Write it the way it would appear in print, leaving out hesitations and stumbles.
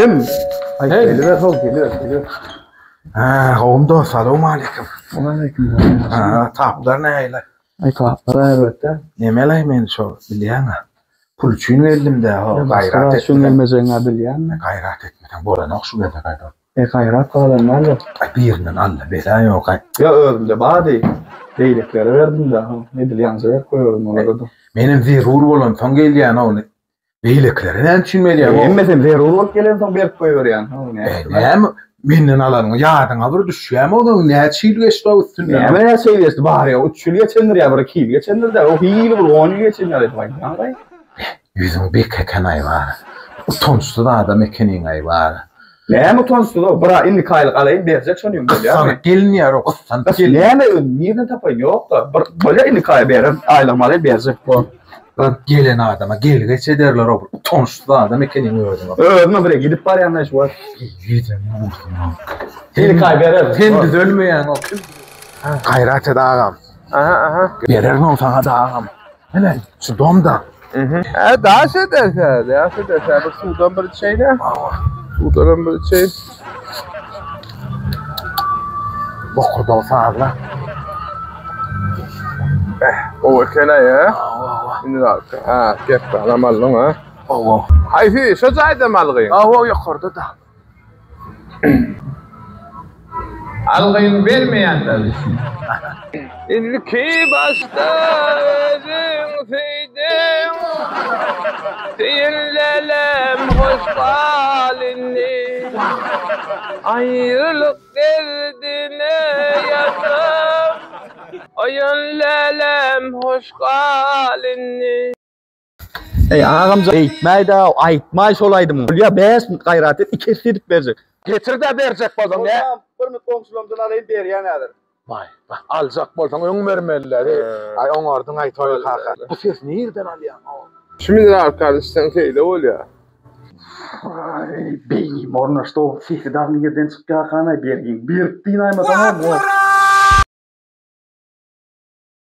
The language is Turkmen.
Kim? Aý, geliber how, geliber, geliber. Hä, gowum dost, salowmaleýkim. Waleýkim. Hä, taplar nähili? Aý, taplar elbetde. Nemelaý men şo, bilýäň-ä. Pul üçin geldim-dä, ho, gaýrat et. Üçin gelmejegiň-ä bilýän men. Gaýrat etmeseň bolanok şu gezek aý dost. E, gaýrat galan däldir. Aý, birinden al-da, bela ýok aý. Ýa özümde bardy. Beýlekilere berdim-dä, ho. Edil ýaňja berip goýberdim olara-da. Menem zerur bolansoň gelýän-ow. Beýlekilere näme üçin berýäň? Hemmesem zerur bolup gelensoň berip goýberýän. Näme? Menden alanyňy ýadyňa bir düşýämi onuň näçe ýyl geçdi o üstünden? Näme näçe ýyl geçdi? Bary ýogy üç ýyl geçendir ýa bir iki ýyl geçendir-dä. O hili bir on ýyl geçen ýaly edip aýdýaň-laý. Ýüzüň bek eken-aý bary. Utançsyz adam ekeniň-aý bary. Näme utançsyz-ow? Bir aý indiki aýlyk alaýyn berjek şony bolýarmy? Gyssanyp gelinýär o gyssanyp gelinýär. Näme özi nirden tapaýyn ýok-da. Bir bolýar indiki aý bererin aýlygymy alaýyn berjek bol. Bir gelen adama gelgeç ederler-ow bir utançsyz adam ekeniň özüň. Özüme bir gidip barýan-da şu wagt. Ýüzüň nuruna. Indiki aý bererin. Sen düzelmeýäň-ow kim? Gaýrat et agam. Aha aha. Bererin-ow saňa-da agam. Hene, şu domda. Mhm. E, daş ederse, daş ederse bir suwdan bir içeýin. Suwdan bir içeýin. Bokurdagy sazla. Eh, o eken ya. Indi da, ha, gep alam aldyň ha. Owa. Haýsy, şo jaýda algyň? Awa, ýokarda da. Algyn bermeýänler. Ilki başda özüň söýdüň, Söýen lälem hoş gal indi. Aýrylyk derdine ýazdym, Oýan lälem hoş gal indi. Eý agamjan eýtmäýdä aýtmaý şol aýdymyňy. Bolýa 5 minut gaýrat et iki esse edip berjek. Getir-de berjek bolsaň nä? Bir minut goňşularymdan alaýyn berýän häzir. Waý, aljak bolsaň öň bermeliler. Aý oňardyň-aý toý kaka. Bu sesi nirden alýaň-ow? Şu mineralkany içseň şeýle bolýar. Aý beýnim ornaşdy-ow sesi dagy nirden çykýarkanaý bergiň berip dynaýmasaňam.